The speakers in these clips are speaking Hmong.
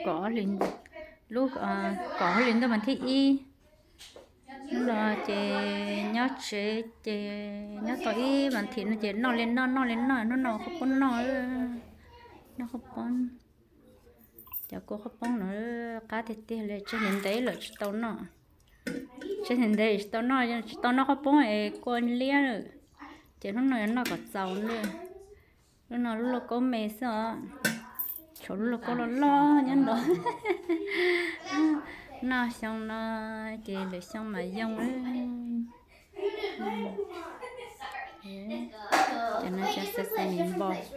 Kom lub, kom hauj lwm ntuj mas thib ib. Hnub no ces nyob tsev ces nyob tau ib vas thiv no ces noj li noj, noj li noj, hnub no qhob poob noj, noj qhob poob. Cov kua qhob poob no qab tiag tiag li, tseg ntev ntev lawm tsis tau noj. Tseg ntev ntev tsis tau noj, tsis tau noj qhob poob es kua liab lawm. Ces hnub no yuav noj kom txaus na. Lub no lub lauj kaub me xwb os. Tshuav lub lauj kaub loj loj nyob nrad. Noj xyoo no ces lwm xyoo mam yoo. Cov no cov sesame balls,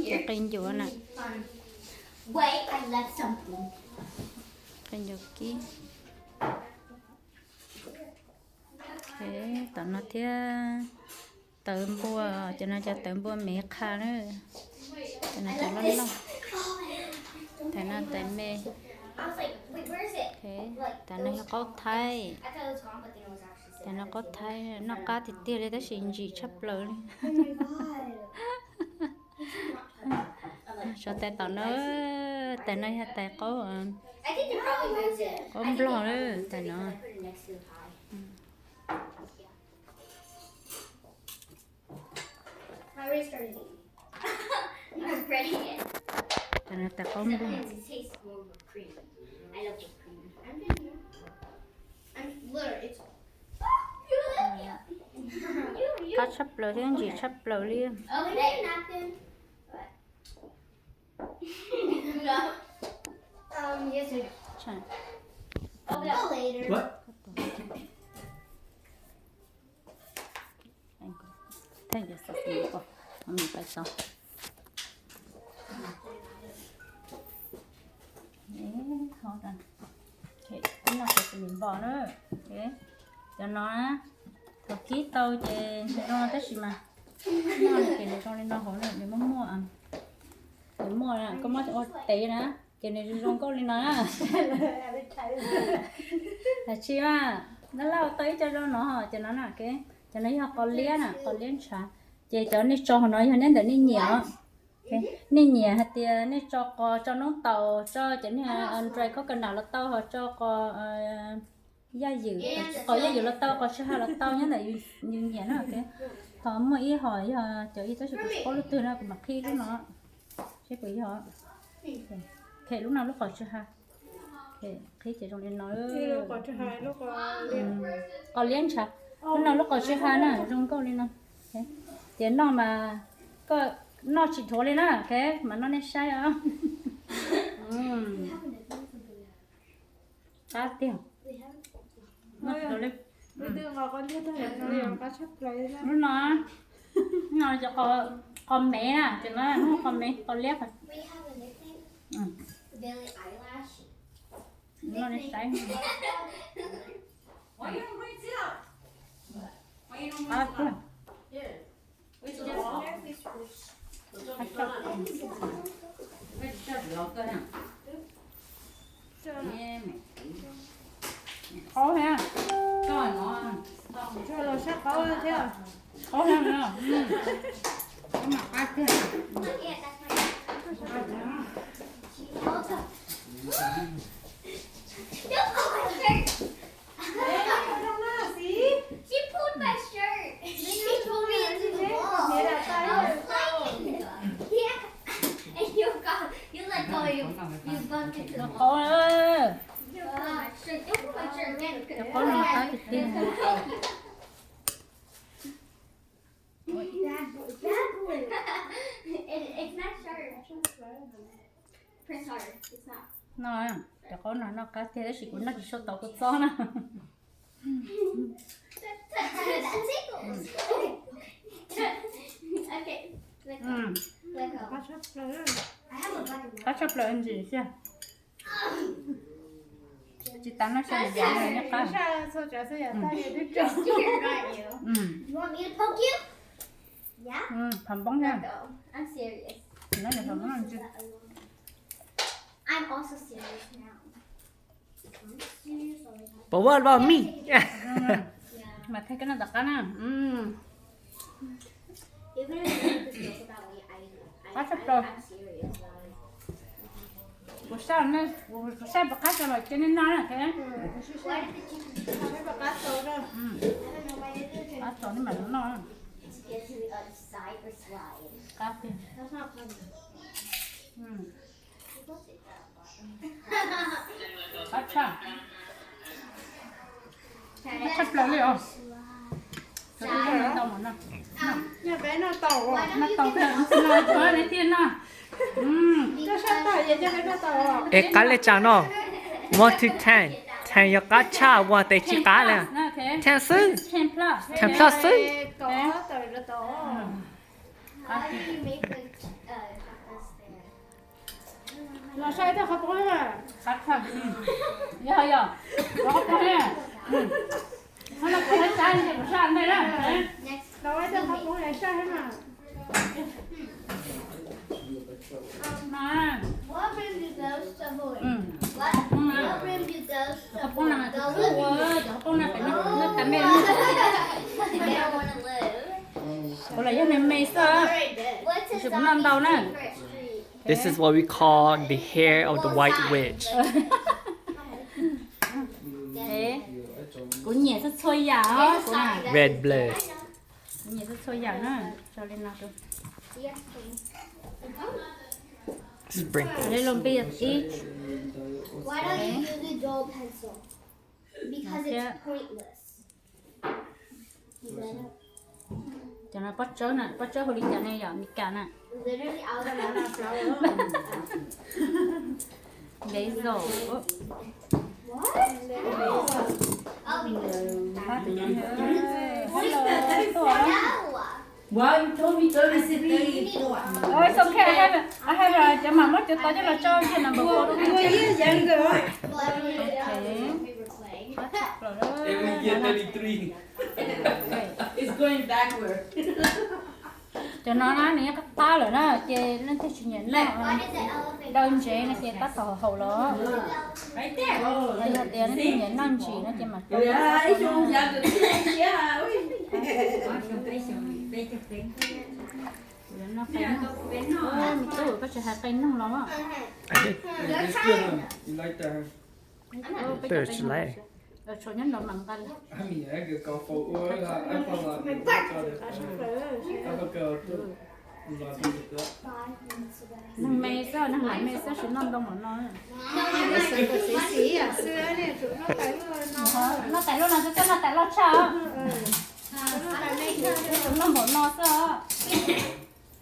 cov qe ncuav na. Qe ncuav kib. Tom no thiab tawv npua, cov no cov tawv npua me qha na. Cov no cov loj loj. Tam no tais me. Tam no yog qaub thaib. Tam no qaub thaib noj qab tiag tiag li tab sis ntsim tshaj plaws li. Tso tais tom no, tais no yog tais qaub, qaub nplog lawm tais no. Tais qaub nplog. Qab tshaj plaws thiab ntsim tshaj plaws li. Noj sesame balls na. Cov no thaum kib tau ces nws zoo no tab sis mas noj ces nws zoo li no hauv na, nws muaj muaj, nws muaj, koj muab ua tev na ces nws zoo zoo nkauj li no na. Hais tsis mas, noj laj ua tau ib co zoo no, cov no na, cov no yog qos liab na, qos liab ntshav. Ces cov nej tso hauv no yog neb ntawm nej nyiam os. Nej nyiam hais tias nej tso qos, tso noob taus, tso cov niag dry coconut los tau, ho tso qos yaj ywm, qos yaj ywm los tau, qos tsw ha los tau, nyob ntawm yus nyiam na. Ho muaj ib hom yog cov ib tab sis kuv tsis paub lub twg na, kuv mam qhib lub no seb puas yog. Lub no lub qos tsw ha. Qhib ces zoo li no. Qos liab ntshav. Lub no lub qos tsw ha na, zoo nkauj li no. Ces noj mas, koj noj tsis dhuav li na, ok, mas noj nej saib os. Qab tiag. Lub no, no cov qos me na, ces no qos me, qos liab. Noj nej saib. Qab tiag. Qaub thiab. Qaub thiab. Qab tiag. She pulled my shirt. She pulled me into the wall. I was hiding. Yeah. And you got, you let go. You, you bumped into the wall. Qaub. You pulled my shirt. Don't pull my shirt again. Cov qaub no qab tiag tiag. It, it's not sharp. Press hard. It's not. No, cov qaub no noj qab tiag tab sis kuv noj tsis tshua tau kua txob na. That tickles. Okay, let go. Let go. Qab tshaj plaws ntsim xwb. Tsis tas noj xya yam noj qab. You want me to poke you? Yeah? Pham npoob thiab. Let go. I'm serious. Noj pham npoob no. I'm also serious now. But what about me? Mas thaij koj noj tom qab na. Even if you make this look that way, I, I, Qab tshaj plaws. I'm serious about it. Kuv saib, kuv saib puas qab tso los cia nej noj na. Qab tso nej mam noj. Qab tiag. Qab tshaj. Tshaj plaws li os. Noj tau, noj tau, noj tau, noj tau. Es qab li cas no? Muab thwj theej, theej yog qab tshaj, ua tes tsis qab li. Theej xwb, theej ploj xwb. Los saib tej qhov poob na. Yog, yog, los qhov poob na. Qhov no kuv saib saib, kuv saib ntej na. Los tej qhov poob na saib na. Qhov poob na, qhov poob na, pem no, no tas me. Ua los yog me me xwb, tsis pub noj ntau na. This is what we call the hair of the white witch. Kuv nyiam txhua txhua yam os. Red blood. Kuv nyiam txhua txhua yam na. Tso li no rau. Sprinkles. A little bit of each. Why don't you use a dull pencil? Because it's pointless. Cov no pob tsawb na, pob tsawb hu li cas ne, yog Meskas na. Basil. It's okay, I have, I have, cov mam muab cov tau coj los tso cov no npawg ua rau. Cov no na nws qab qab lawm na ces leej twg tsis nyiam noj dawb ntsev no ces tab tom haum los. Yog tias leej twg nyiam noj ntsim no ces mam rau. Me tub, koj tsis hais qe noog los? Peb tsis laib. Tshuav nyob no mas nqa li. Neeg me xwb, neeg laus me xwb tsis noj ntau npaum no. Noj tais loj no xwb, noj tais loj tshaj. Noj npaum no xwb os.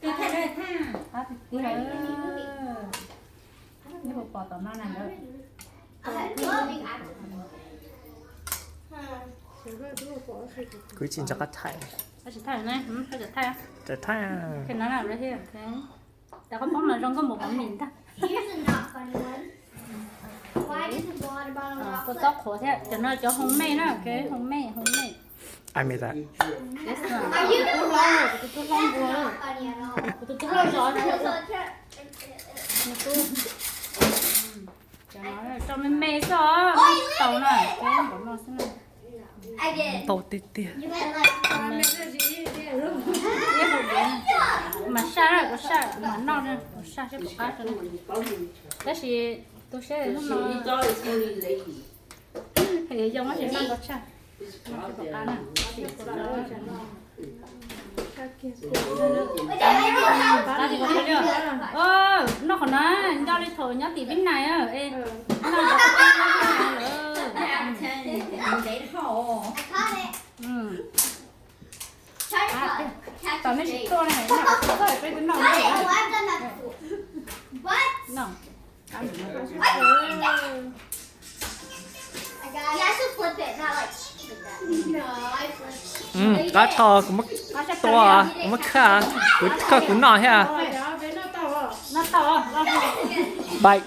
Qab tiag tiag. Neb puas pom tom no na lawm? Kuv tsis nco qab thaij. Tsis thaij ne, thaij, thaij. Tab qhov poob no zoo nkauj npaum mov mis ntag. Kua txob qhuav thiab, cov no cov home made na, home made, home made. Kuv tus tub hlob, kuv tus tub hlob npua, kuv tus tub hlob zov thiab. Cov no tso me me xwb os, tau na, npaum no xwb na. Tau tiag tiag. Mas saj, kuv saj, kuv mam noj, kuv saj seb puas qab. Tab sis tu siab hnub no. Yoo tab sis noj ntau tshaj. Noj qhov no nco li thaum nyob tim Vib Nais. Tau nej tsis tuaj ne, peb twb noj. Qab tho, kuv muab tua, kuv muab khaj, kuv khaj kuv noj thiab. Bye.